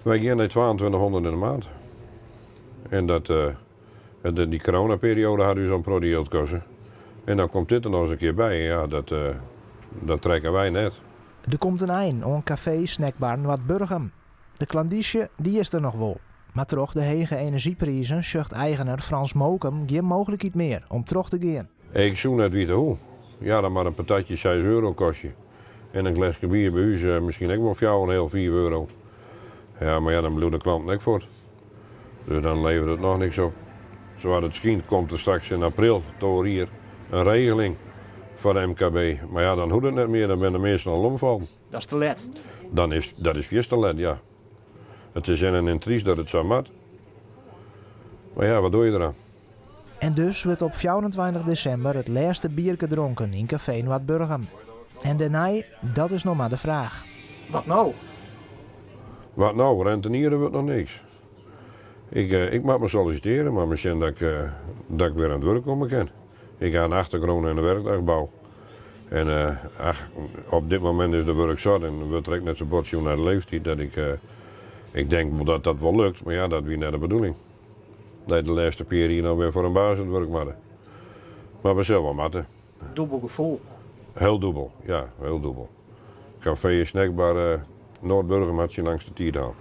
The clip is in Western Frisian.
Wy gean nei 2200 yn de maand. En dat, dy coronaperioade hat ús al in protte jild koste. En dan komt dit der noch ris in kear by. En ja, dat, dat trekke wy net. Der komt in ein oan kafee Snackbar Noardburgum. De klandyzje dy is der noch wol. Mar troch de hege enerzjyprizen sjocht eigener Frans Mokum gjin mooglikheid mear om troch te gean. Ik soe net witte hoe. Ja, dan moat in patatje 6 euro kostje. En in gleske bier by ús miskien ek wol fjouwer en heal, fiif euro. Ja, mar ja, dan bliuwe de klanten ek fuort. Dus dan leveret it noch niks op. Sa't it skynt komt der straks yn april, oar jier, in regeling foar de MKB. Mar ja, dan hoecht it net mear, dan binne de measten al omfallen. Dat is te let. Dan is, dat is fierste let, ja. It is in en in tryst dat it sa moat. Mar ja, wat doe je deroan? En dus wurdt op 24 desimber it lêste bierke dronken yn kafee Noardburgum. En dêrnei, dat is noch mar de fraach. Wat no? Wat no? Renteniere wurdt noch niks. Ik, ik moat mar sollisitearje, mar miskien dat ik, dat ik wer oan it wurk komme kin. Ik ha in achtergrûn yn de werktuigbou. En ach, op dit momint is der wurk zat en wurdt der ek net sa bot sjoen nei de leeftiid dat ik, ik denk wol dat dat wol lukt, mar ja, dat wie net de bedoeling. Dat je de lêste pear jier noch wer foar in baas oan it wurk moatte. Mar we sille wol moatte. Dûbel gefoel. Hiel dûbel, ja, hiel dûbel. Kafee en snackbar Noardburgum hat syn langste tiid hân.